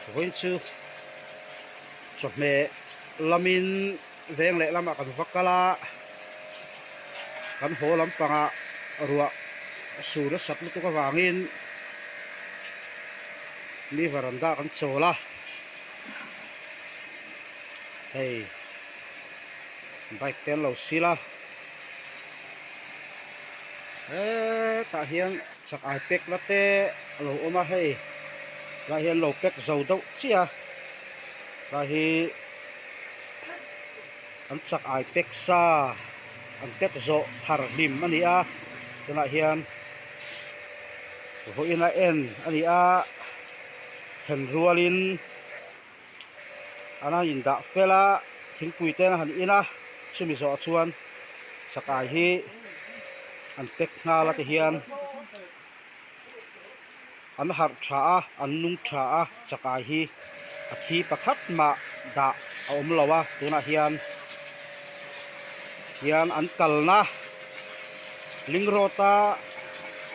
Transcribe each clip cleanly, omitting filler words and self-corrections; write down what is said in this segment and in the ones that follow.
Vawiin chu chawhmeh lamin veng leh lamah kan va kal a, kan haw lampangah ruah sur a sat lutuk avangin mi varanda kan chawl a, hei bike te an lo sil a, hetah hian chak ai pack na te a lo awm a hei lai hian lo pack zo deuh chiah a lai hi an chak ai pack sa an pack zawh thar hlim a ni a tunah hian vawiin a en a ni a then rualin. An han indah fel a, thingpui te an han in a, chumi zawh chuan chakai hi an pack nghal a tihian an harh tha a, an nung tha a, chakai hi a thi pakhat mah dah a awm lo a, tunah hian hian an kalna ling road a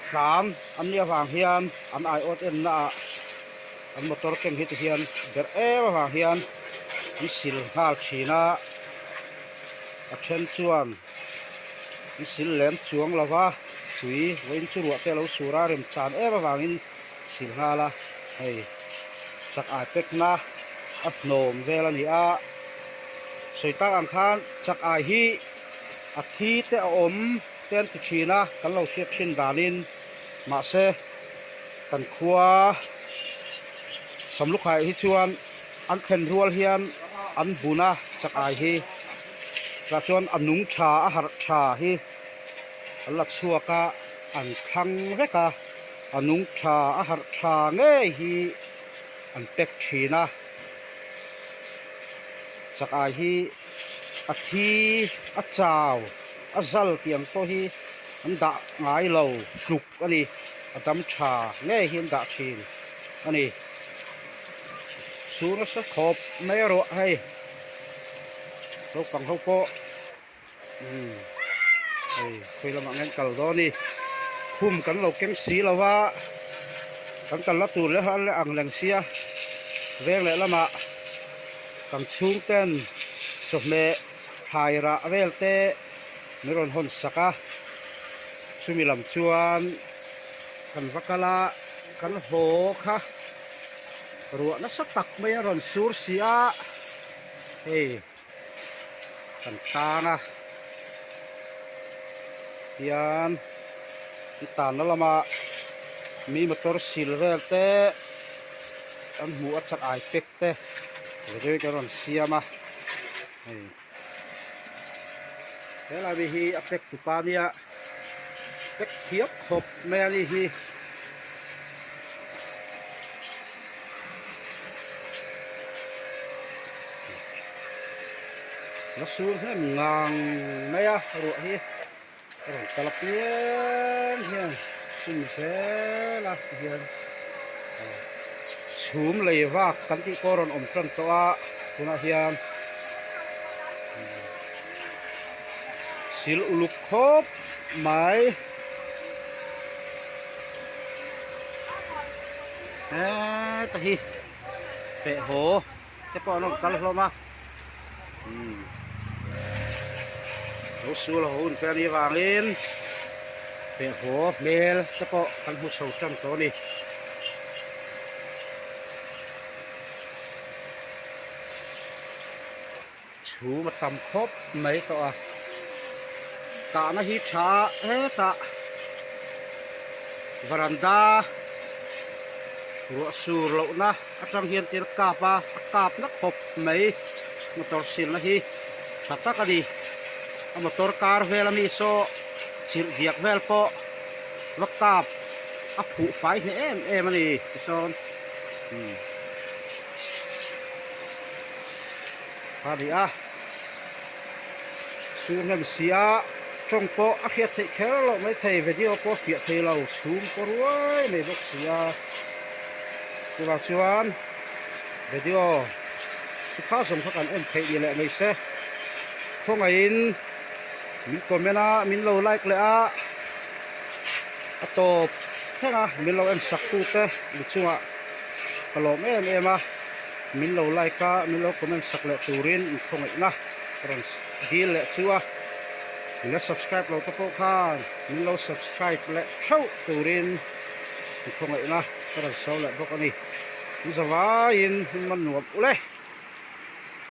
tlan an nih avang hian an aiawt enna ah. An motor keng hi ti hian berh em avang hian an sil nghal thin a, a then chuan an sil lem chuang lo va, tui vawiin chu ruah te a lo sur a, remchan em avangin sil nghal a, hei chak ai pekna a hnawm vel a ni a, sawi tak ang khan chak ai hi a thi te a awm te an ti thin a, kan lo hriat thin danin mahse. Kan khua Samlukhaiah hi chuan an thlen rual hian an bun a chak ai hi tah chuan a nung tha a harh tha hi an la chhuak a an thlang vek a a nung tha a harh tha ngei hi an pack thin a chak ai hi a thi a chau a zal tih ang pawh hi an dah ngai lo tluk. A ni, a dam tha ngei hi an dah thin a ni. Sur nasa khawp mai erawh hei naupang ho pawh umm hei khawi lamah nge an kal dawn a ni. Khum kan lo keng si lo va, kan kal la tur leh ang reng sia veng leh lamah kan chhungten chawhmeh thlai rah vel te min rawn hawn sak a chumi lam chuan kan va kal a kan haw kha ruah nasa tak mai a rawn sur si a hei kan tan a hian an tanna lama mi motor sil vel te an hmuh a chak ai pack te video hi kan rawn siam a hei. Helai mi hi a pack tupa nia pack thiam khawp mai a ni hi. La sur hnem ngang mai a ruah hi. A rawn kal apiang hian hrim zel a tihian chhum lei vak kan tih pawh a rawn awm tan tawh a tunah hian sil uluk khawp mai heta hi feh haw te pawh an rawn kal hlawm a umm lo sul ho hun te a nih avangin feh haw hmel te pawh kan hmu chho tan tawh a ni. Chhum a tam khawp mai tawh a kahna hi tha hetah varanda ruah sur lohna atang hian thil kap a a kap na khawp mai motor silna hi tha tak a ni a motor kar vel ami saw chirh diak vel pawh va kap a phuh fai hle em em a ni tisawn umm. A ni a, sur hnem si a, tawng pawh a hriat theih kher loh mai thei, video pawh a fiah thei lo, chhum pawh ruai mai bawk si a. Chuvang chuan video chu kha zawng kha kan en theih ni leh mai se, khawngaihin min comment a, min lo like leh a, a tawp thleng a, min lo en sak tute inchungah ka lawm em em a. Min lo like a, min lo comment sak leh turin in khawngaihna ka rawn dil leh chu a. Min la subscribe lo te pawh khan min lo subscribe leh theuh turin in khawngaihna ka rawn sawi leh bawk a ni. In zavaiin in man nuam ule.